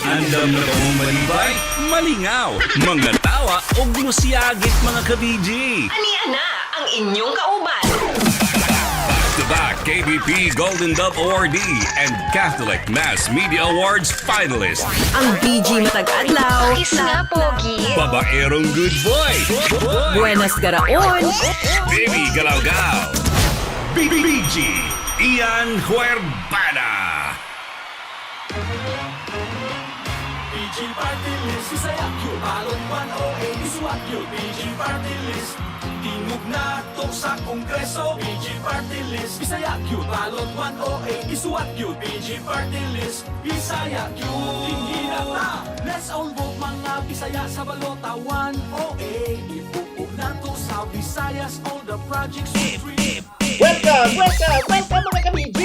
Andam na ba mong malibay? Malingaw, mga tawa o musiyagit, mga ka-BG. Ania na ang inyong kauban. Back-to-back KBP Golden Dove Awardee and Catholic Mass Media Awards finalist. Ang BG matag adlaw. Kiss nga, pogi. Babaerong good boy. Buenas garaon. Baby Galaw-Gaw. BBG Ian Huerbana. BG Party List, Bisaya Q, Balot 108, Isuwat Q, BG Party List. Tingog na to sa Kongreso, BG Party List, Bisaya Q, Balot 108, Isuwat Q, BG Party List, Bisaya Q. Dinhi na ta, let's all vote, mga Bisaya, sa balota 108. Ibuo na to sa Visayas all the projects we dream. Welcome, welcome, welcome, mga ka-BG!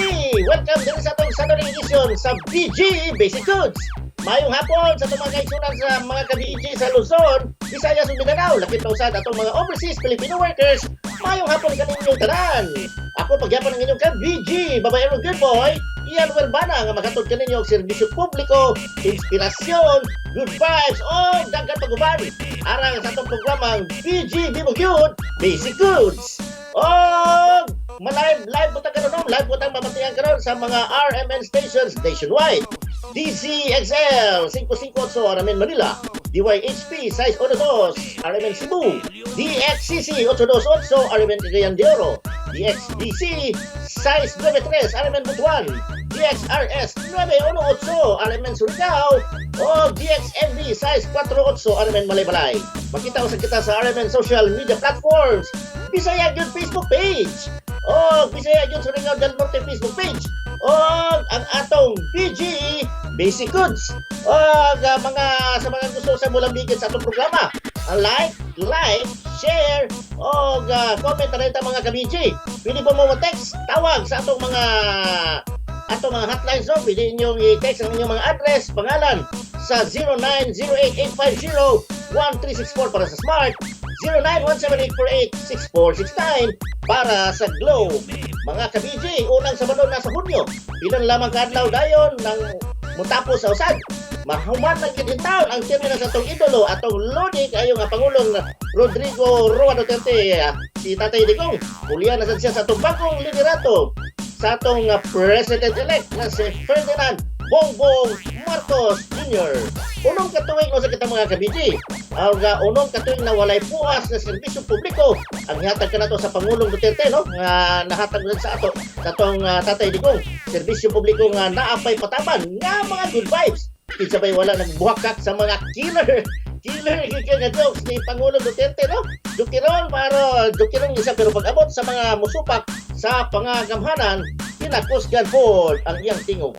Welcome din sa atong Saturday edition sa BG Basic Goods! Mayong hapon sa atong mga kaigsunan sa mga ka-BG sa Luzon, Visayas ug Mindanao, lakip na usad atong mga overseas Filipino workers. Mayong hapon kaninyong tanan! Ako pagyapon ang inyong ka-BG, babaero good boy, Ian Werbana, nga makatod kaninyo og serbisyo publiko, inspirasyon, good vibes, o daghan pag-uban. Alang sa atong programang BG Bibo Gyud, Basic Goods! Oh, live live po ta karon, no? Live po tang mamatian karon sa mga RMN stations nationwide. DZXL 558 RMN Manila, DYHP 612 RMN Cebu, DXCC 828 RMN Cagayan de Oro, DXBC 693 RMN Butuan, DXRS 918 RMN Surigao, o DXMB 648 RMN Malaybalay. Makita usab kita sa RMN social media platforms, Bisaya Gyud Facebook page, o Bisaya Gyud Surigao del Norte Facebook page, o ang atong BG Basic Goods. O mga sa mga gusto sa mulambigit sa atong programa, ang like, like, share, o comment na rin ta, mga ka-BG. Pwede po mo text, tawag sa atong mga hotlines, no? Pwede inyong i-text ang inyong mga address, pangalan sa 0908-850-1364 para sa Smart, 0917-848-6469 para sa Globe. Mga ka-BG, unang Sabado na sa Hunyo. Ilan lamang kaadlaw dayon nang mutapos sa usad. Mahuman na gid taon ang termino sa atong idolo, atong lodi kayo nga Pangulong Rodrigo Roa Duterte, si Tatay Digong. Ulian na sad siya sa atong bagong liderato, sa atong President-elect na si Ferdinand Bongbong Marcos Jr. Unong katuig no sa kita, mga ka-BG. Ang unong katuig na walay puas na serbisyo publiko ang gihatag kanato sa Pangulong Duterte, no, nga nahatag na sa ato sa atong Tatay Digong. Serbisyo publiko nga naapay pataban nga mga good vibes. Kinsa bay wala nagbuhakak sa mga killer killer killer nga jokes ni Pangulong Duterte, no? Jukiron pero jukiron isa, pero pag-abot sa mga musupak sa pangagamhanan, kinakusgan pod ang iyang tingog.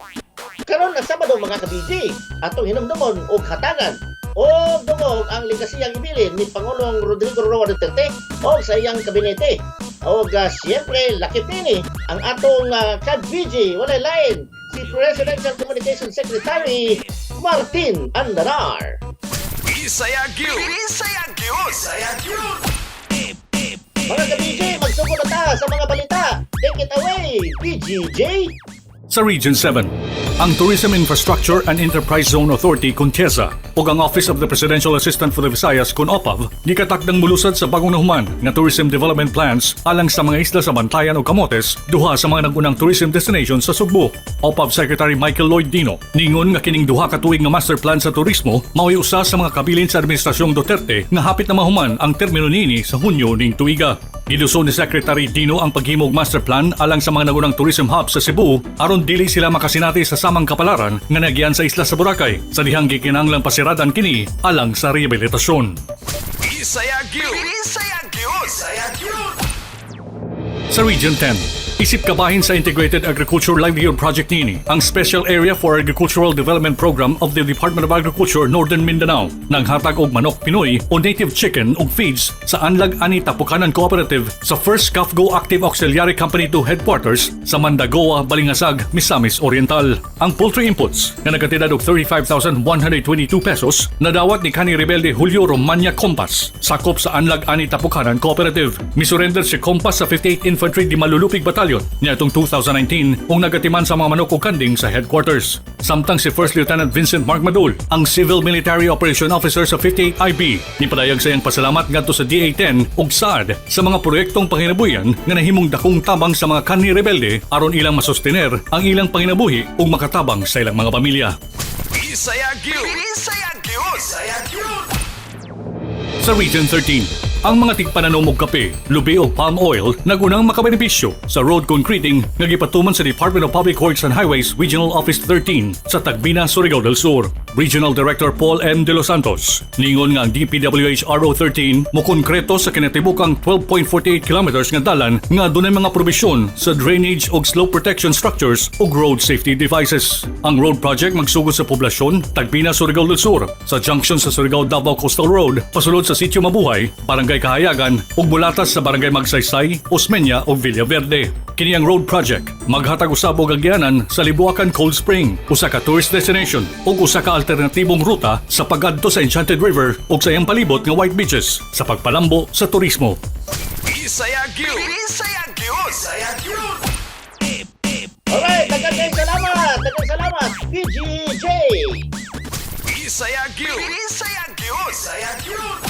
Karon na Sabado, mga ka-BG, atong hinumdumon og hatagan og dungog ang legasiyang ibilin ni Pangulong Rodrigo Roa Duterte o sa iyang kabinete. Og siyempre, lakip nini ang atong ka-BG, walay lain, si Presidential Communication Secretary Martin Andanar. Bisaya Gyud. Bisaya Gyud. Bisaya Gyud. Mga ka-BG, magsugod na ta sa mga balita. Take it away, BGJ. Sa Region 7, ang Tourism Infrastructure and Enterprise Zone Authority kun TIEZA ug ang Office of the Presidential Assistant for the Visayas kun OPAV gikatakdang mulusad sa bagong nahuman nga Tourism Development Plans alang sa mga isla sa Bantayan ug Camotes, duha sa mga nag-unang tourism destination sa Sugbo. OPAV Secretary Michael Lloyd Dino ningon nga kining duha ka tuig nga master plan sa turismo mao'y usa sa mga kabilin sa administrasyong Duterte nga hapit na mahuman ang termino niini sa Hunyo ning tuiga. Giduso ni Secretary Dino ang paghimog master plan alang sa mga nagunang tourism hub sa Cebu aron dili sila makasinati sa samang kapalaran nga nagyan sa isla sa Boracay sa dihang gikinahanglang pasiradan kini alang sa rehabilitasyon. Bisaya Gyud. Bisaya Gyud. Bisaya Gyud. Sa Region 10, isip kabahin sa Integrated Agriculture Livelihood Project nini ang Special Area for Agricultural Development Program of the Department of Agriculture Northern Mindanao nang hatag og manok Pinoy o native chicken ug feeds sa Anlag Ani Tapukanan Cooperative sa First CAFGO Active Auxiliary Company 2 Headquarters sa Mandagoa, Balingasag, Misamis Oriental. Ang poultry inputs nga nagkantidad og 35,122 pesos nadawat ni Kani Rebelde Julio Romania Compas, sakop sa Anlag Ani Tapukanan Cooperative. Misurrender si Compas sa 58 Infantry di Malulupig Battalion. Battalion niadtong 2019 ug nagatiman sa mga manok ug kanding sa headquarters. Samtang si First Lieutenant Vincent Mark Madul, ang Civil Military Operation Officer sa 58 IB, nipadayag sa iyang pasalamat ngadto sa DA-10 ug SAAD sa mga proyektong panginabuhian nga nahimong dakong tabang sa mga kanhi rebelde aron ilang masostener ang ilang panginabuhi ug makatabang sa ilang mga pamilya. Bisaya Gyud! Bisaya Gyud! Bisaya Gyud! Sa Region 13, ang mga tigpananom og kape, lubi o palm oil nagunang makabenepisyo sa road concreting nga gipatuman sa Department of Public Works and Highways Regional Office 13 sa Tagbina, Surigao del Sur. Regional Director Paul M. De Los Santos ningon nga ang DPWH RO 13 mokonkreto sa kinatibukang 12.48 kilometers nga dalan nga adunay mga probisyon sa drainage ug slope protection structures ug road safety devices. Ang road project magsugod sa poblasyon Tagbina, Surigao del Sur sa junction sa Surigao Davao Coastal Road pasulod sa Sitio Mabuhay, Barangay Kahayagan ug mulatas sa Barangay Magsaysay, Osmeña ug Villaverde. Kini ang road project maghatag usab og agyanan sa Libuacan Cold Spring, usa ka tourist destination ug usa ka alternatibong ruta sa pag-adto sa Enchanted River ug sa iyang palibot nga white beaches sa pagpalambo sa turismo. Bisaya Gyud! Bisaya Gyud! Bisaya Gyud! Alright, daghang kayong salamat. Daghang salamat, PGJ. Bisaya Gyud! Bisaya Gyud! Bisaya Gyud!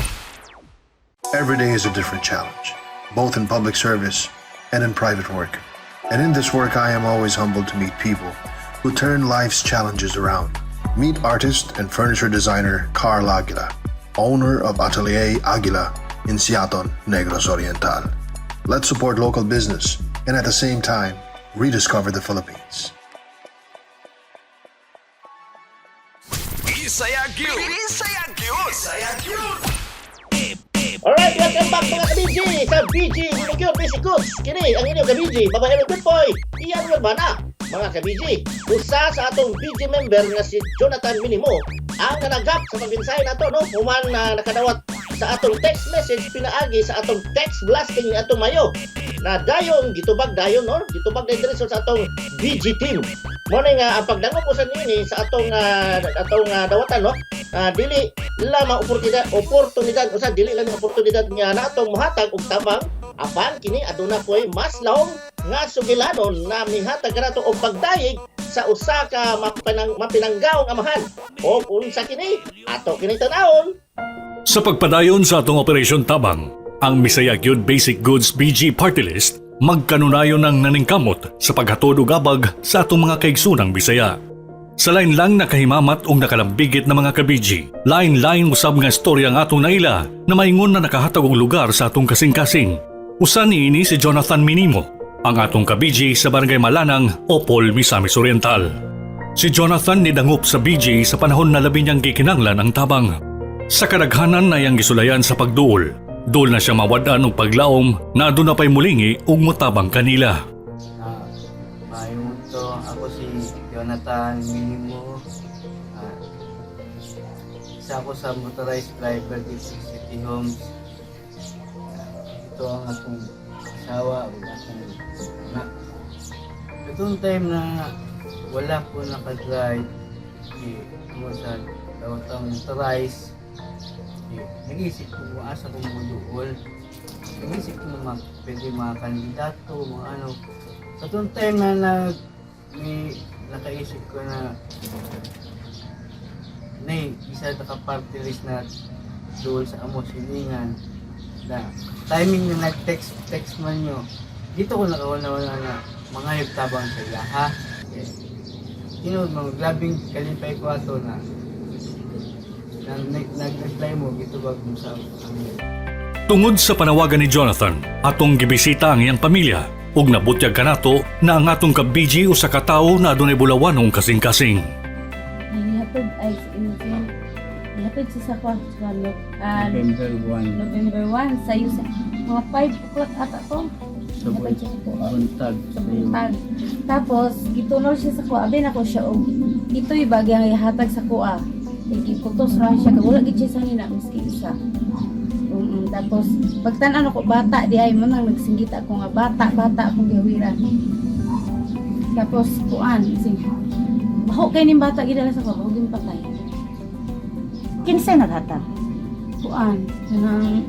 Every day is a different challenge, both in public service and in private work. And in this work, I am always humbled to meet people who turn life's challenges around. Meet artist and furniture designer Carl Aguila, owner of Atelier Aguila in Siaton, Negros Oriental. Let's support local business and at the same time, rediscover the Philippines. Bisaya Gyud! Bisaya Gyud! Bisaya Gyud! Alright, welcome back mga ka-BG sa BG Binugyo Basic Goods. Kini ang inyong ka-BG, Babaero Good Boy, Ian Urbana. Mga ka-BG, usa sa atong BG member nga si Jonathan Minimo ang nanagap sa pagmensahe nato, no? Human na nakadawat sa atong text message pinaagi sa atong text blasting ni atong mayo na dayon gitubag dayon, no, gitubag dayon diri sa atong BG team. Mo ni nga ang pagdangop usa niini sa atong dawatan, no, dili lamang oportunidad oportunidad usa dili lang oportunidad nga natong mohatag og tabang, apan kini aduna poy mas lawom nga sugilanon na mihatag kanato og pagdayeg sa usa ka mapinanggaong amahan. O unsa kini, ato kini tan-awon. Sa pagpadayon sa atong Operation Tabang, ang Bisaya Gyud Basic Goods BG Party List magkanunayon ng naningkamot sa paghatod og abag sa atong mga kaigsunang Bisaya. Sa lain lang nakahimamat og nakalambigit na mga ka-BG, lain-lain usab nga istorya ang atong naila na maingon na nakahatag og lugar sa atong kasing-kasing. Usa niini si Jonathan Minimo, ang atong ka-BG sa Barangay Malanang, Opol, Misamis Oriental. Si Jonathan nidangop sa BG sa panahon na labi niyang gikinanglan ang tabang. Sa kadaghanan na iyang gisulayan sa pagduol, duol na siya mawad-an og paglaom na aduna pa'y mulingi ug motabang kanila. Maayong to. Ako si Jonathan Minimo. Isa ako sa motorized driver dito sa City Homes. Ito ang akong asawa ug akong anak. Itong time na wala ko nakadrive, eh, tungod sa tawag motorized, eh, nag-isip ko kung asa ko muduol. Nag-isip ko na pwede mga kandidato, mga ano. Sa itong time na may nakaisip ko na nay isa na ka-party list na doon sa amo silingan na timing na nag-text text man nyo dito ko nakawala-wala na mga tabang sa ilaha eh, tinuod mo grabing kalipay ko ato na na nag-reply mo gitubag mo sa amin. Tungod sa panawagan ni Jonathan, atong gibisita ang iyang pamilya ug nabutyag kanato na ang atong ka-BG usa ka tawo na adunay bulawanong kasing-kasing. Gihatod ay sa inyo. Gihatod siya sa kwa sa November 1 November 1 sa sa mga 5 o'clock ata to. Sa Gihatod siya sa kuha. buntag Sa buntag. Tapos gitunol siya sa kuha. Abi nako siya og ito'y bagay nga gihatag sa kuha. Kay gikutos ra siya kay wala gid siya sa hina miski isa. Tapos pagtan-an ako bata di ay mo nang nagsinggit ako nga bata bata akong gihawiran. Tapos kuan sing baho kay ning bata gidala sa kuha, baho gyud patay. Kinsay naghatag? Kuan kanang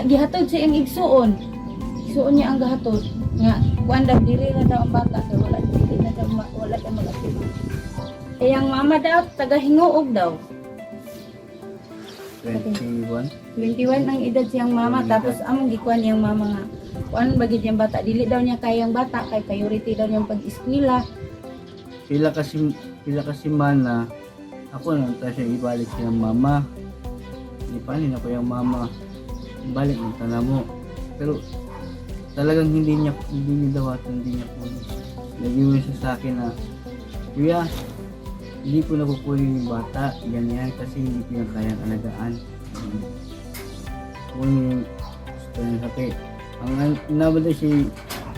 gihatod sa iyang igsuon. Igsuon niya ang gahatod nga Kuan daw, dili na daw ang bata kay wala dili na daw wala daw mag-atiman. Eh, ang mama daw taga Hinguog daw. 21. 21 ang edad siyang mama, tapos among gikuan niyang mama nga kuan bagid niyang bata, dili daw niya kayang bata kay priority daw niyang pag-eskwela. Pila kasi mana ako nang ta siya ibalik siyang mama. Ipanin ako yung mama. Ibalik ng tanamo. Pero talagang hindi niya daw at hindi niya kunin. Nag-iwan siya sa akin na, "Kuya, hindi ko na kukunin yung bata, ganyan, kasi hindi ko yung kayang alagaan." Kunin yung gusto niya sa akin. Ang inabot siya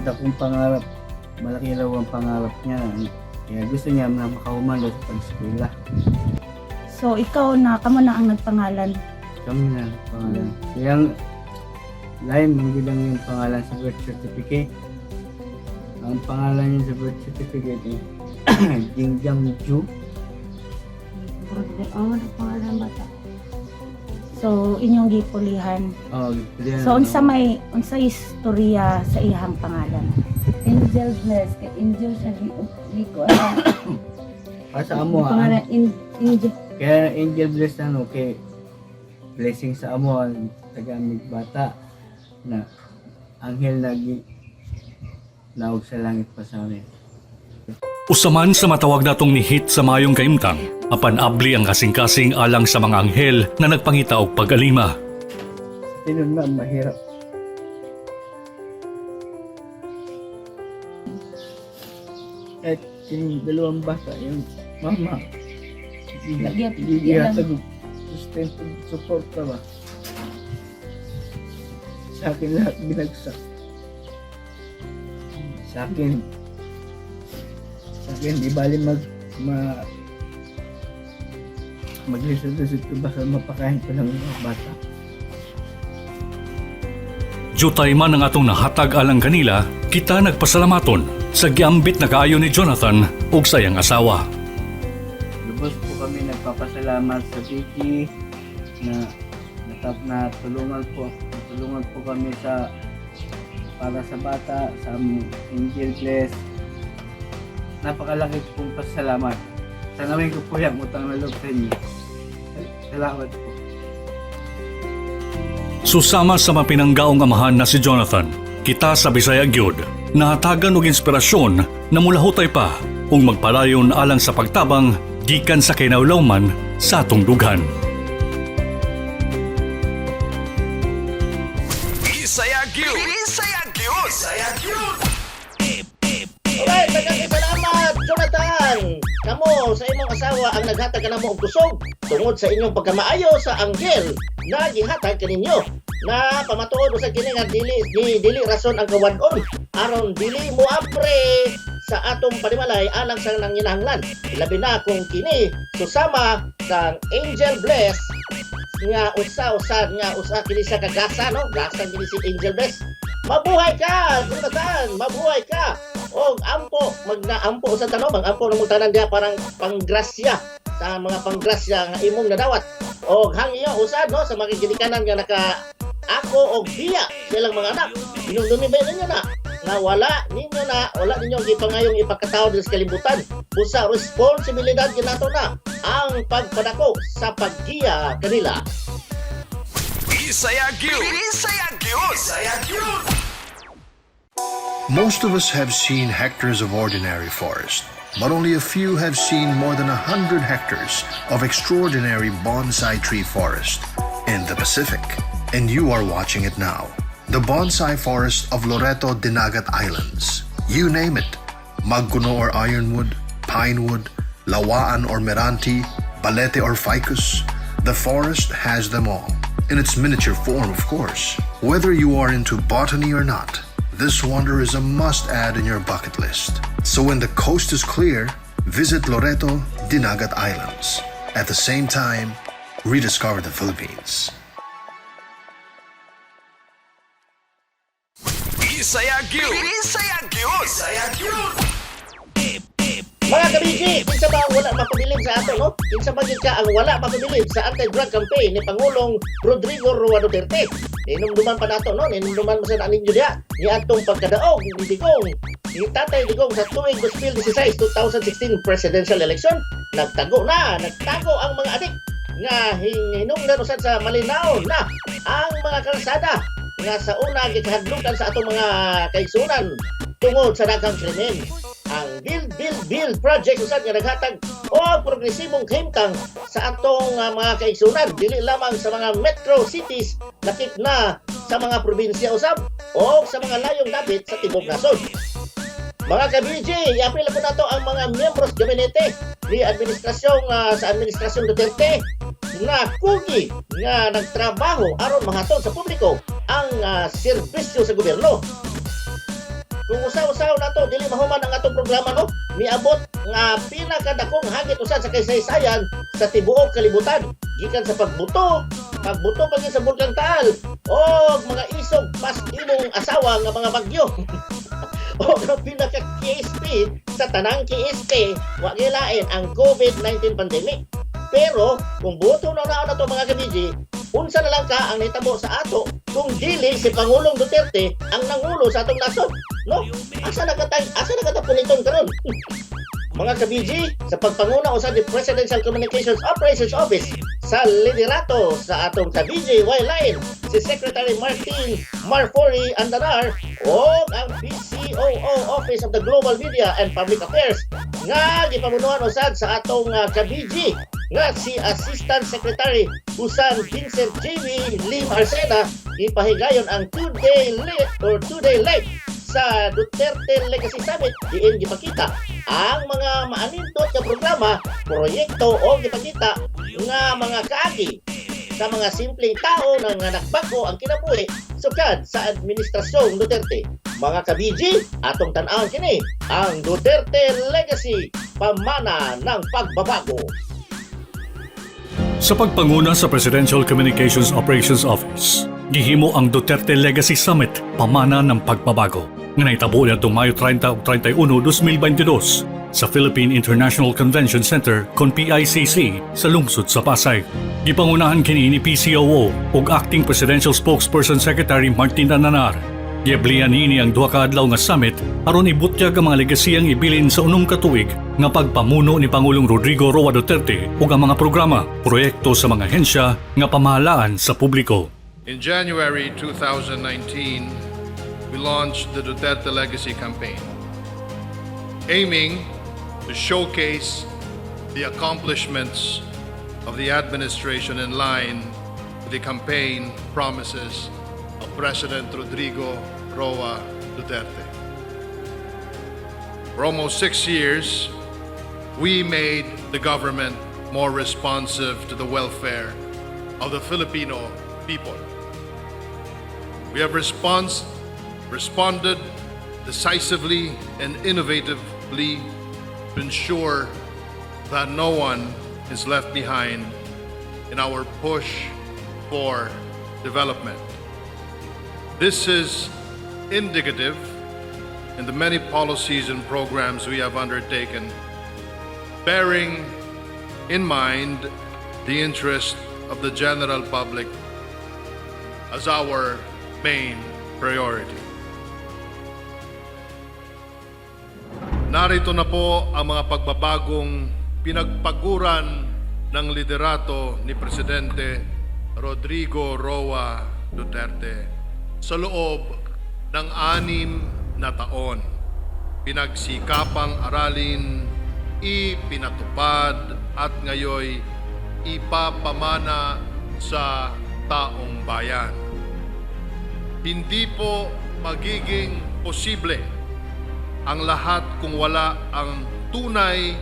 dakong pangarap, malaki raw ang pangarap niya. Kaya gusto niya na makahuman daw sa pag-eskwela. So ikaw na kamo na ang nagpangalan. Kami na ang pangalan. Siyang Lime, hindi lang yung pangalan sa birth certificate. Ang pangalan niya sa birth certificate ay Jingjang Ju. Oh, ang pangalan ng bata. So inyong gipulihan. Oh, yan. So unsa may unsa istorya sa iyang pangalan? Angel Bless kay Angel siya gi kuan. Para sa amo ah. Pangalan Angel. Kaya Angel Bless ano kay blessing sa amo ang tagamig bata na anghel nagi naog sa langit pa sa amin. Usaman sa matawag natong ni hit sa mayong kaimtang, apan abli ang kasing-kasing alang sa mga anghel na nagpangita og pag-alima. Tinun ma'am, mahirap. At yung dalawang bata, yung mama, Lagi, hindi alam. gihatag og sustento, suporta ba? Sa akin lahat binagsak. Sa akin, di bali maglisod-lisod ko basta mapakain ko lang yung mga bata. Jutay man ang atong nahatag alang kanila, kita nagpasalamaton sa giambit na kaayo ni Jonathan ug sa iyang asawa. Lubos po kami nagpapasalamat sa Vicky na natulungan po kami sa para sa bata sa aming Angel Bless. Napakalaki pong pasalamat. Sanawin ko po yung utang na loob sa inyo. Salamat po. Susama sa mapinanggaong amahan na si Jonathan, kita sa Bisaya gyud nahatagan og inspirasyon na mulahutay pa ug magpalayon alang sa pagtabang gikan sa kinawlawman sa atong dughan. Bisaya gyud. Bisaya gyud. Bisaya gyud. Alright, daghang salamat, Jonathan. Kamo sa imong asawa ang naghatag kanamo og kusog tungod sa inyong pagkamaayo sa anghel na gihatag kaninyo na pamatuod usab kini nga dili dili rason ang kawan-on aron dili mo apre sa atong panimalay alang sa nanginahanglan, labi na kung kini susama sa Angel Bless nga usa usa nga usa kini sa kagasa, no, gasa kini si Angel Bless. Mabuhay ka, Jonathan, mabuhay ka og ampo, magnaampo sa tanom, ang ampo ng tanan diha parang panggrasya sa mga panggrasya nga imong nadawat og hangyo usad, no, sa mga ginikanan nga naka ako og biya silang mga anak. Hinumdumi ba ninyo na nga wala ninyo gipangayong ipakatawo dinhi sa kalibutan? Busa responsibilidad ginato na ang pagpadako sa paggiya kanila. Bisaya gyud. Bisaya gyud. Bisaya gyud. Most of us have seen hectares of ordinary forest, but only a few have seen more than 100 hectares of extraordinary bonsai tree forest in the Pacific. And you are watching it now. The bonsai forest of Loreto Dinagat Islands. You name it. Magkuno or ironwood, pinewood, lawaan or meranti, balete or ficus. The forest has them all. In its miniature form, of course. Whether you are into botany or not, this wonder is a must add in your bucket list. So when the coast is clear, visit Loreto Dinagat Islands. At the same time, rediscover the Philippines. Bisaya gyud. Bisaya gyud. Bisaya gyud. Mga ka-BG, kinsa ba ang wala mapabilib sa ato, no? Kinsa ba gyud ka ang wala mapabilib sa anti-drug campaign ni Pangulong Rodrigo Roa Duterte? Ninumduman pa nato, no? Ninumduman mo sa ninyo diha ni atong pagkadaog ni Digong, ni Tatay Digong sa tuig 2016, 2016 presidential election. Nagtago na, nagtago ang mga adik nga hinungdan usad sa malinaw na ang mga kalsada nga sa una gikahadlukan sa atong mga kaigsunan tungod sa daghang krimen. Ang Build, Build, Build project usad nga naghatag og progresibong kahimtang sa atong mga kaigsunan, dili lamang sa mga metro cities, lakip na sa mga probinsya usab o sa mga layong dapit sa tibok nasod. Mga ka-BG, iapil po nato ang mga miyembros gabinete ni administrasyong sa administrasyong Duterte nga kugi nga nagtrabaho aron mahatod sa publiko ang serbisyo sa gobyerno. Kung usaw-usaw nato, dili mahuman ang atong programa, no? Miabot nga pinakadakong hagit usad sa kasaysayan sa tibuok kalibutan gikan sa pagbuto pagbuto pagi sa Bulkang Taal o mga isog pas imong asawa nga mga bagyo o ang pinaka KSP sa tanang KSP, wa gilain ang COVID-19 pandemic. Pero kung buto na na to, mga ka-BG, unsa na lang ka ang nahitabo sa ato kung dili si Pangulong Duterte ang nangulo sa atong nasod, no? Asa na kata puniton karon? Mga ka-BG, sa pagpanguna usab ni Presidential Communications Operations Office sa liderato sa atong ka-BG Y-Line, si Secretary Martin Marfori Andanar, o ang PCOO Office of the Global Media and Public Affairs nga gipamunuan usab sa atong ka-BG nga si Assistant Secretary Jusan Vincent J.V. Lim Arcena, ipahigayon ang 2-day late or 2-day late sa Duterte Legacy Summit diin gipakita ang mga maanindot nga programa, proyekto o gipakita nga mga kaagi sa mga simpleng tao na nga nagbag-o ang kinabuhi sukad sa administrasyong Duterte. Mga ka-BG, atong tan-awon kini ang Duterte Legacy, pamana ng pagbabago. Sa pagpanguna sa Presidential Communications Operations Office, gihimo ang Duterte Legacy Summit, pamana ng pagbabago, nga nahitabo niadtong Mayo 30 ug 31, 2022 sa Philippine International Convention Center kon PICC sa lungsod sa Pasay. Gipangunahan kini ni PCOO ug Acting Presidential Spokesperson Secretary Martin Andanar. Giablian niini ang duha ka adlaw nga summit aron ibutyag ang mga legasiyang ibilin sa 6 ka tuig nga pagpamuno ni Pangulong Rodrigo Roa Duterte ug ang mga programa, proyekto sa mga ahensya nga pamahalaan sa publiko. In January 2019, we launched the Duterte Legacy Campaign, aiming to showcase the accomplishments of the administration in line with the campaign promises of President Rodrigo Roa Duterte. For almost 6 years, we made the government more responsive to the welfare of the Filipino people. We have responded decisively and innovatively to ensure that no one is left behind in our push for development. This is indicative in the many policies and programs we have undertaken, bearing in mind the interest of the general public as our main priority. Narito na po ang mga pagbabagong pinagpaguran ng liderato ni Presidente Rodrigo Roa Duterte sa loob ng 6 na taon. Pinagsikapang aralin, ipinatupad at ngayoy ipapamana sa taong bayan. Hindi po magiging posible ang lahat kung wala ang tunay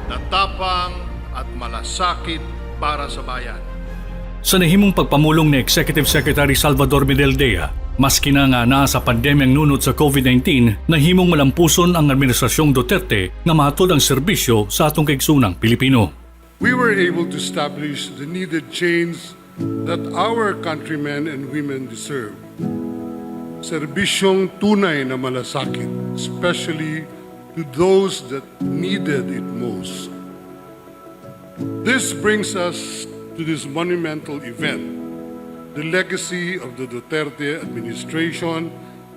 na tapang at malasakit para sa bayan. Sa nahimong pagpamulong ni Executive Secretary Salvador Medialdea, maski na nga naa sa pandemyang nunot sa COVID-19, nahimong malampuson ang Administrasyong Duterte nga mahatod ang serbisyo sa atong kaigsunang Pilipino. We were able to establish the needed change that our countrymen and women deserve. Serbisyong tunay na malasakit, especially to those that needed it most. This brings us to this monumental event, the legacy of the Duterte administration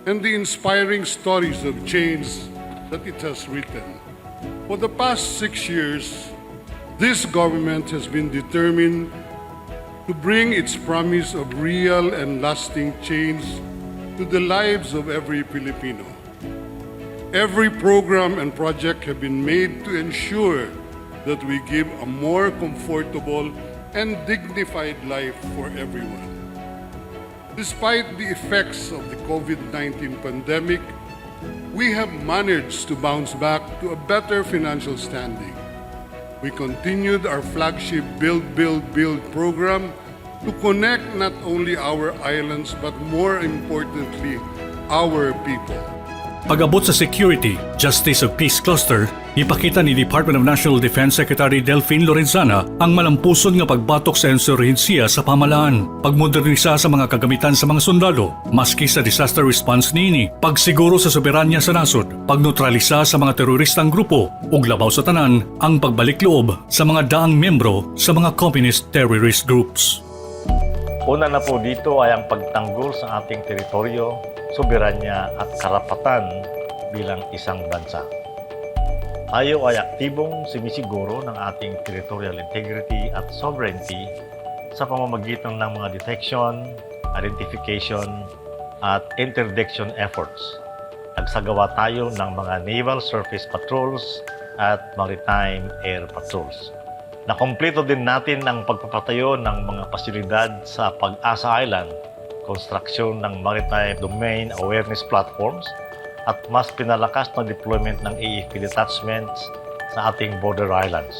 and the inspiring stories of change that it has written. For the past 6 years, this government has been determined to bring its promise of real and lasting change to the lives of every Filipino. Every program and project have been made to ensure that we give a more comfortable and dignified life for everyone. Despite the effects of the COVID-19 pandemic, we have managed to bounce back to a better financial standing. We continued our flagship Build, Build, Build program to connect not only our islands but, more importantly, our people. Pag-abot sa Security, Justice ug Peace Cluster, ipakita ni Department of National Defense Secretary Delfin Lorenzana ang malampuson nga pagbatok sa insurhensiya sa pamahalaan, pagmodernisa sa mga kagamitan sa mga sundalo, maski sa disaster response niini, pagsiguro sa soberanya sa nasod, pagnutralisa sa mga teroristang grupo, ug labaw sa tanan, ang pagbalik loob sa mga daang miyembro sa mga communist terrorist groups. Una na po dito ay ang pagtanggol sa ating teritoryo, soberanya at karapatan bilang isang bansa. Tayo ay aktibong sumisiguro ng ating territorial integrity at sovereignty sa pamamagitan ng mga detection, identification, at interdiction efforts. Nagsagawa tayo ng mga naval surface patrols at maritime air patrols. Nakumpleto din natin ang pagpapatayo ng mga pasilidad sa Pag-asa Island, konstruksyon ng maritime domain awareness platforms, at mas pinalakas na deployment ng AFP detachments sa ating border islands.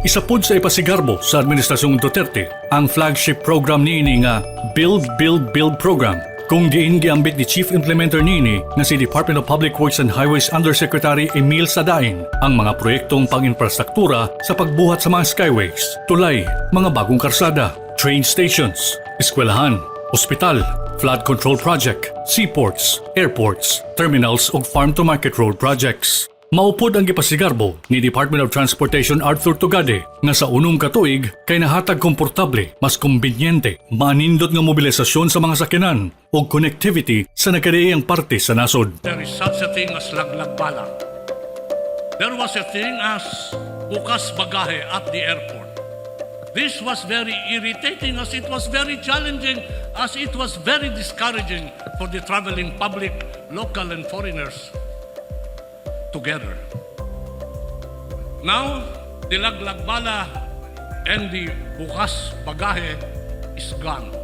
Isa pod sa ipasigarbo sa Administrasyong Duterte ang flagship program niini nga Build, Build, Build program kung diin giambit ni Chief Implementer niini nga si Department of Public Works and Highways Undersecretary Emil Sadain ang mga proyektong pang-infrastruktura sa pagbuhat sa mga skyways, tulay, mga bagong karsada, train stations, eskwelahan, ospital, flood control project, seaports, airports, terminals ug farm-to-market road projects. Maupod ang gipasigarbo ni Department of Transportation Arthur Tugade nga sa unom ka tuig kay nahatag komportable, mas kumbinyente, manindot nga mobilisasyon sa mga sakyanan ug connectivity sa nagkadaiyang parte sa nasod. There is such a thing as laglag bala. There was a thing as bukas bagahe at the airport. This was very irritating, as it was very challenging, as it was very discouraging for the traveling public, local and foreigners together. Now, the laglag bala and the bukas bagahe is gone.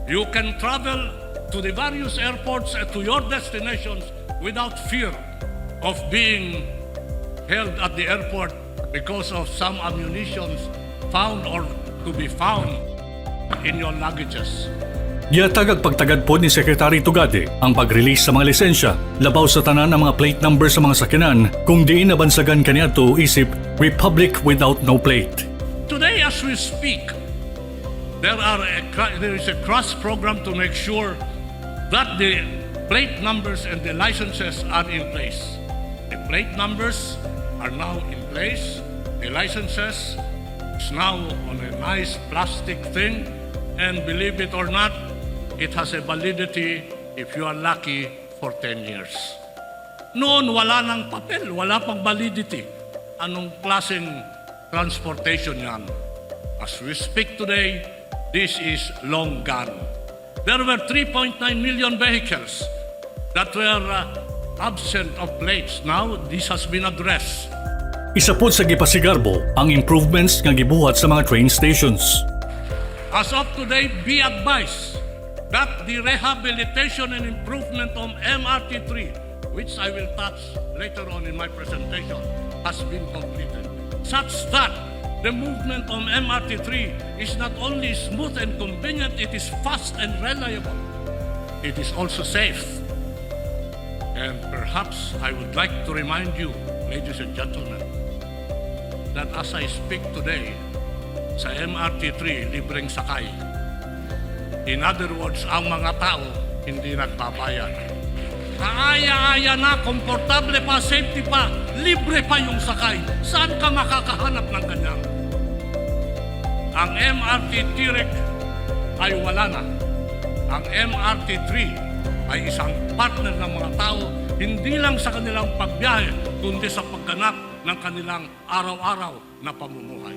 You can travel to the various airports and to your destinations without fear of being held at the airport because of some ammunitions found or to be found in your luggages. Gihatag ang pagtagad pod ni Secretary Tugade ang pag-release sa mga lisensya, labaw sa tanan ang mga plate number sa mga sakyanan kung diin nabansagan kaniadto isip Republic without no plate. Today, as we speak, there is a cross program to make sure that the plate numbers and the licenses are in place. The plate numbers are now in place. The licenses is now on a nice plastic thing. And believe it or not, it has a validity, if you are lucky, for 10 years. Noon, wala nang papel, wala pang validity. Anong klaseng transportation yan? As we speak today, this is long gone. There were 3.9 million vehicles that were absent of plates. Now, this has been addressed. Isa pod sa gipasigarbo ang improvements nga gibuhat sa mga train stations. As of today, be advised that the rehabilitation and improvement of MRT3, which I will touch later on in my presentation, has been completed, such that the movement on MRT3 is not only smooth and convenient, it is fast and reliable. It is also safe. And perhaps I would like to remind you, ladies and gentlemen, that as I speak today, sa MRT3, libreng sakay. In other words, ang mga tao hindi nagbabayad. Kaaya-aya na, komportable pa, safety pa, libre pa yung sakay. Saan ka makakahanap ng ganyan? Ang MRT Tirik ay wala na. Ang MRT3 ay isang partner ng mga tao, hindi lang sa kanilang pagbiyahe, kundi sa pagganap ng kanilang araw-araw na pamumuhay.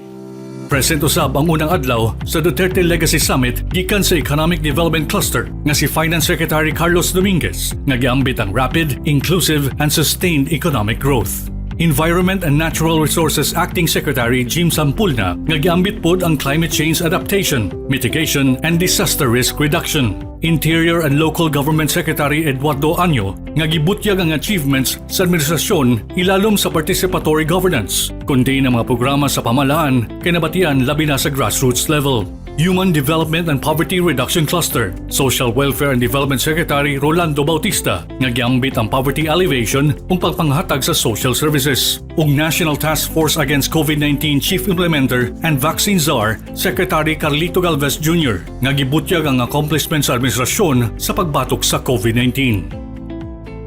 Present usab ang unang adlaw sa Duterte Legacy Summit gikan sa Economic Development Cluster nga si Finance Secretary Carlos Dominguez nga giambit ang rapid, inclusive and sustained economic growth. Environment and Natural Resources Acting Secretary Jim Sampulna nga giambit pod ang climate change adaptation, mitigation and disaster risk reduction. Interior and Local Government Secretary Eduardo Año nga gibutyag ang achievements sa administrasyon ilalom sa participatory governance, kundi ang mga programa sa pamahalaan kay nabatian labi na sa grassroots level. Human Development and Poverty Reduction Cluster, Social Welfare and Development Secretary Rolando Bautista nga giambit ang poverty alleviation ug pagpanghatag sa social services. Ug National Task Force Against COVID-19 Chief Implementer and Vaccine Czar Secretary Carlito Galvez Jr. nga gibutyag ang accomplishment sa administrasyon sa pagbatok sa COVID-19.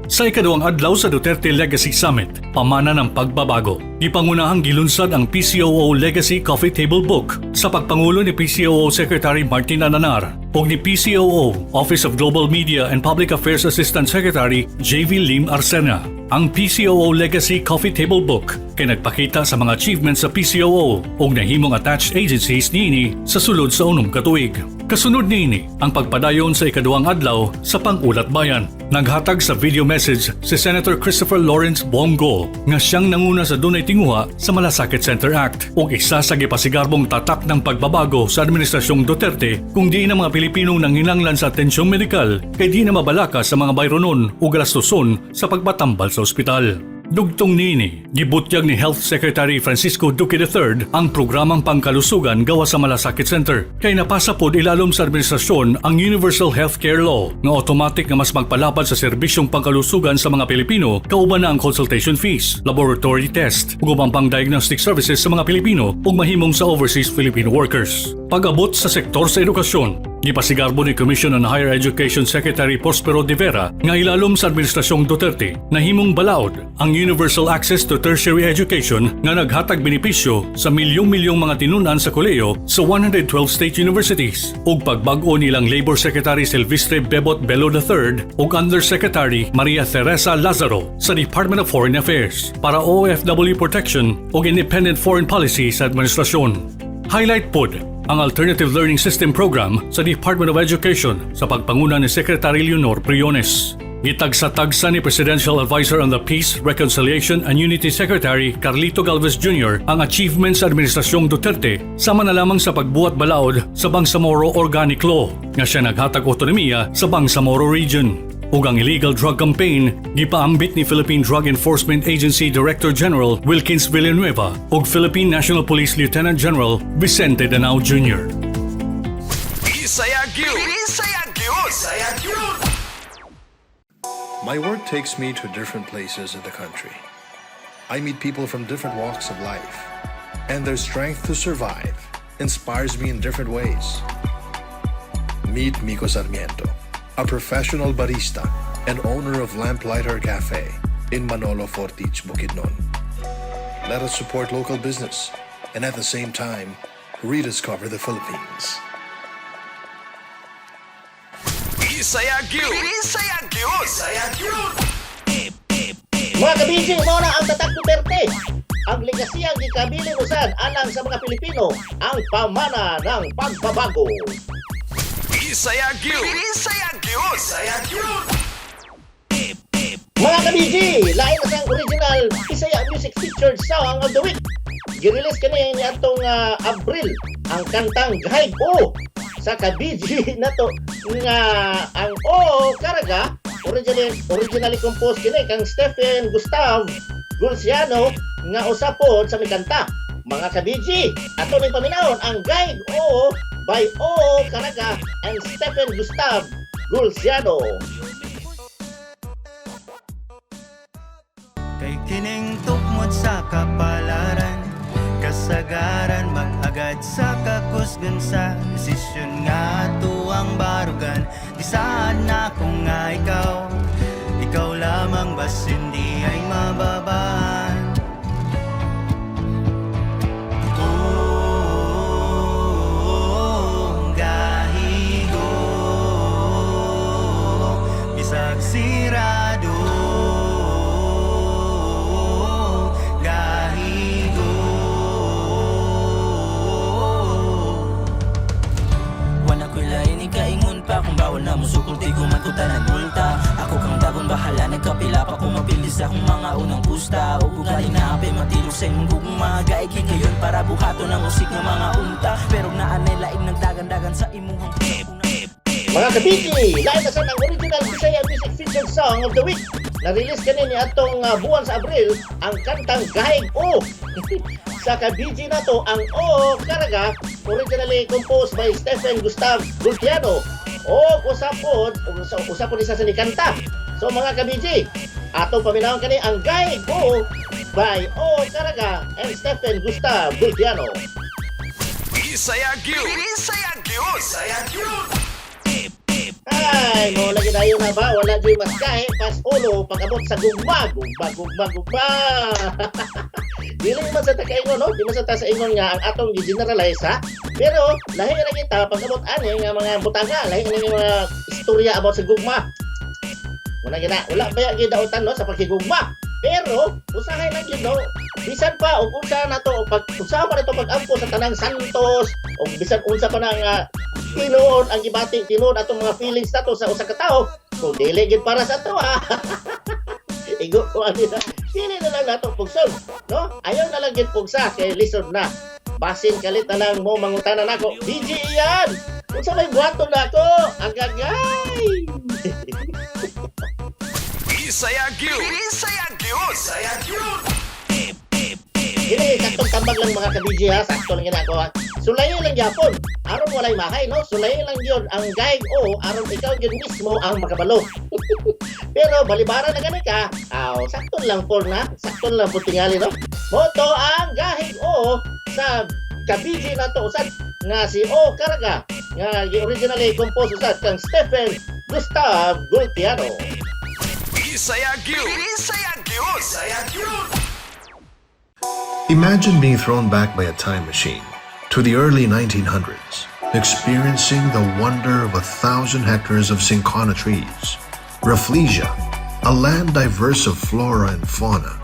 Sa ikaduhang adlaw sa Duterte Legacy Summit, pamana ng pagbabago. Gipangunahang gilunsad ang PCOO Legacy Coffee Table Book sa pagpangulo ni PCOO Secretary Martin Andanar ug ni PCOO Office of Global Media and Public Affairs Assistant Secretary JV Lim Arsena. Ang PCOO Legacy Coffee Table Book kay nagpakita sa mga achievements sa PCOO ug nahimong attached agencies niini sa sulod sa 6 ka tuig. Kasunod niini ang pagpadayon sa ikaduhang adlaw sa Pang-ulat Bayan. Naghatag sa video message si Senator Christopher Lawrence Bong Go nga siyang nanguna sa dunay tinguha sa Malasakit Center Act ug isa sa gipasigarbong tatak ng pagbabago sa administrasyong Duterte kung di na mga Pilipinong nanginanglan sa atensyong medikal kay di na mabalaka sa mga bayronon o galastuson sa pagpatambal sa ospital. Dugtong niini, gibutyag ni Health Secretary Francisco Duque III ang programang pangkalusugan gawa sa Malasakit Center. Kay napasa pod ilalom sa administrasyon ang Universal Healthcare Law nga automatic nga mas magpalapad sa serbisyong pangkalusugan sa mga Pilipino kauban na ang consultation fees, laboratory test ug ubang pang diagnostic services sa mga Pilipino ug mahimong sa overseas Filipino workers. Pag-abot sa sektor sa edukasyon, gipasigarbo ni Commission on Higher Education Secretary Prospero De Vera nga ilalom sa Administrasyong Duterte nahimong balaod ang universal access to tertiary education nga naghatag benepisyo sa milyong-milyong mga tinunan sa kolehiyo sa 112 state universities ug pagbag-o nilang Labor Secretary Silvestre Bebot Bello III ug Undersecretary Maria Teresa Lazaro sa Department of Foreign Affairs para OFW protection ug independent foreign policy sa administrasyon. Highlight pod ang Alternative Learning System Program sa Department of Education sa pagpanguna ni Secretary Leonor Briones. Gitagsa-tagsa ni Presidential Advisor on the Peace, Reconciliation and Unity Secretary Carlito Galvez Jr. ang achievements sa Administrasyong Duterte sama na lamang sa pagbuhat balaod sa Bangsamoro Organic Law nga siya naghatag otonomiya sa Bangsamoro Region. Ug ang illegal drug campaign gipaambit ni Philippine Drug Enforcement Agency Director General Wilkins Villanueva ug Philippine National Police Lieutenant General Vicente Danao Jr. Bisaya gyud. Bisaya gyud. Bisaya gyud. My work takes me to different places in the country. I meet people from different walks of life, and their strength to survive inspires me in different ways. Meet Miko Sarmiento, a professional barista and owner of Lamplighter Cafe in Manolo Fortich, Bukidnon. Let us support local business and at the same time, rediscover the Philippines. Bisaya gyud. Bisaya gyud. Bisaya gyud. Mga ka-BG, mao na ang Tatak Duterte. Ang legasiyang gikabilin usan alang sa mga Pilipino, ang pamana ng pagbabago. Bisaya gyud. Bisaya gyud. Bisaya gyud. Mga ka-BG, lain na sang original Bisaya Music Featured Song of the Week. Girelease kini niadtong Abril ang kantang Gahig O sa ka-BG nato nga ang O Caraga, originally composed kini kang Stephen Gustav Gulciano nga usa pod sa mikanta. Mga ka-BG, ato ning paminawon ang Gahig O by O Caraga and Stephen Gustav Gulciano. Kay kining tukmod sa kapalaran, kasagaran mag-agad sa kakusgan sa desisyon nga tuwang barugan. Gisaad na kung nga ikaw. Ikaw lamang basin di ay mababaan. Oh, gahigo, bisag sirado. Gahigo. Wala ko'y lain ikaingon pa. Kung bawal na musukol, di ko man ko tanan multa. Ako kang dagon, bahala nagkapila pa. Kung mabilis akong mga unang pusta o ugali na apay matilok sa imong gugma. Gaigi kayon para buhaton ang usik nga mga unta. Pero naanay laing nagdagan-dagan sa imuhang. Mga ka-BG, lain na sa ang original Bisaya Music Featured Song of the Week. Na-release kani ni atong buwan sa Abril ang kantang Gahig O. Sa ka-BG na to, ang O Karaga, originally composed by Stephen Gustav Gultiano. O usap po, usap po ni sa ni kanta. So mga ka-BG, atong paminawon kani ang Gahig O by O Karaga and Stephen Gustav Gultiano. Bisaya Gyud! Bisaya Gyud! Bisaya Gyud! Ay, mo lagi tayo na ba? Wala di mas gahi pas ulo pag-abot sa gugma. Gugma, gugma, gugma. Dili man sa takaingon, no? Di man sa ta sa ingon nga ang atong gi-generalize, ha? Pero lahi ra kita pag-abot ani nga mga butanga, lahi ani nga mga istorya about sa gugma. Muna gina, wala ba ya gidautan, no, sa pagkigugma. Pero usahay lang gyud, no? Bisan pa og unsa nato og pag unsa pa nato pag-ampo sa tanang santos og bisan unsa pa nang tinuod ang gibati, tinuod atong mga feelings nato sa usa ka tawo, kung dili gyud para sa ato, ha. Igo ko ani na. Dili na lang nato pugson, no? Ayaw na lang gyud pugsa kay lisod na. Basin kalit na lang mo mangutana nako. BG iyan. Unsa may buhaton nako? Agagay. Bisaya Gyud! Bisaya Gyud! Bisaya Gyud! Dili, saktong tambag lang mga ka-BG ha, sakto lang yun ako ha. Sulayin lang gyapon, aron walay mahay, no? Sulayin lang yun ang gaig o aron ikaw yun mismo ang makabalo. Pero balibara na gani ka, aw, sakto lang po na, sakto lang po tingali, no? Moto ang gahig o sa ka-BG na to usad nga si O Caraga nga originally composed usad kang Stephen Gustav Gultiano. Bisaya Gyud! Bisaya Gyud! Bisaya Gyud! Imagine being thrown back by a time machine to the early 1900s, experiencing the wonder of 1,000 hectares of cinchona trees, Rafflesia, a land diverse of flora and fauna,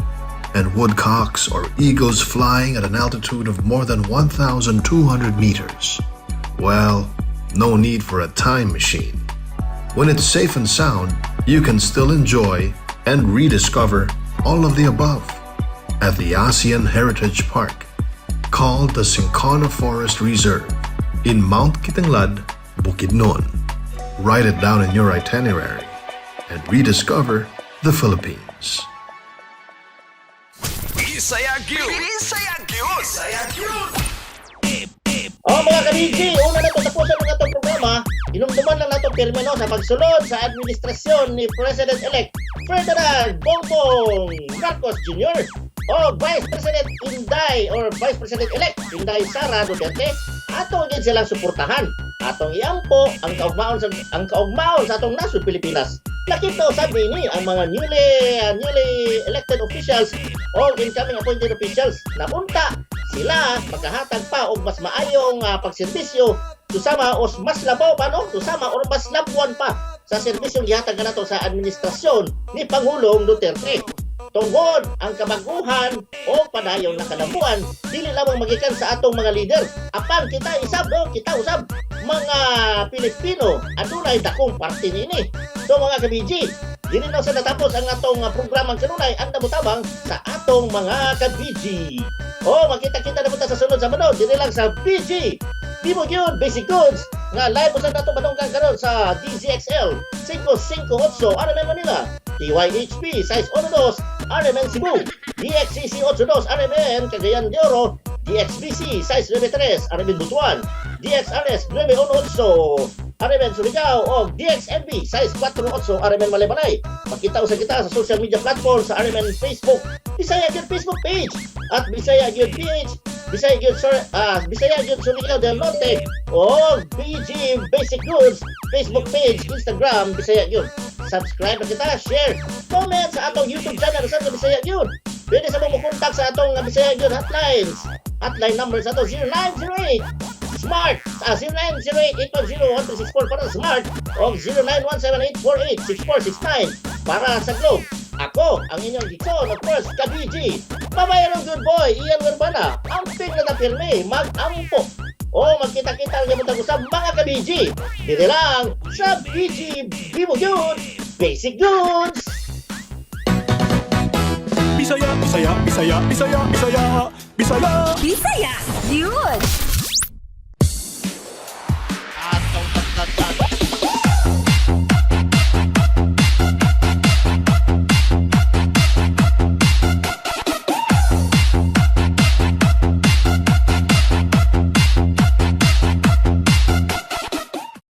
and woodcocks or eagles flying at an altitude of more than 1,200 meters. Well, no need for a time machine. When it's safe and sound, you can still enjoy and rediscover all of the above at the ASEAN Heritage Park, called the Cinchona Forest Reserve in Mount Kitanglad, Bukidnon. Write it down in your itinerary and rediscover the Philippines. Bisaya Gyud! Bisaya Gyud! Bisaya Gyud! Oh mga ka-BG, una na ito tapusan ng atong programa. Inumduman lang nato pirmi, no, sa pagsulod sa administrasyon ni President-elect Ferdinand Bongbong Marcos Jr. o Vice President Inday or Vice President-elect Inday Sara Duterte, ato gyud silang suportahan. Atong iampo ang kaugmaon sa atong nasod Pilipinas. Lakip na usab niini ang mga newly elected officials o incoming appointed officials na unta sila makahatag pa og mas maayong pagserbisyo susama o mas labaw pa, no, susama or mas labuan pa sa serbisyong gihatag kanato sa administrasyon ni Pangulong Duterte. Tungod ang kabaguhan o padayon na kalambuan dili lamang magikan sa atong mga leader apan kita isab, no, kita usab mga Pilipino adunay dakong parte niini. So mga ka-BG, dili na sa natapos ang atong programang kanunay ang namutabang sa atong mga ka-BG. O makita-kita na punta sa sunod Sabado dili lang sa BG Di mo gyud Basic Goods nga live usab nato madunggan karon sa DZXL 558 RMN Manila, TYHP 612 RMN Cebu, DXCC 82 RMN Cagayan de Oro, DXBC 693 RMN Butuan, DXRS 918 RMN Surigao o DXNB 648 RMN Malaybalay. Makita usab kita sa social media platform sa RMN Facebook, Bisaya Gyud Facebook page at Bisaya Gyud PH. Bisaya gyud sir, Bisaya gyud Surigao del Norte o BG Basic Goods Facebook page, Instagram, Bisaya gyud. Subscribe na kita, share, comment sa atong YouTube channel sa Bisaya gyud. Pwede sa mo kontak sa atong Bisaya gyud hotlines. Hotline number sa ato 0908 Smart sa 0908-810-1364 para sa Smart o 0917-848-6469 para sa Globe. Ako, ang inyong Dixon, of course, ka-BG. Babayarong good boy, Ian Urbana. Amping na tapirme, mag-ampo. O magkita-kita ang gamot sa mga ka-BG. Dito lang sa BG Bibo Yun, Basic Goods! Bisaya, Bisaya, Bisaya, Bisaya, Bisaya, Bisaya. Bisaya, yun!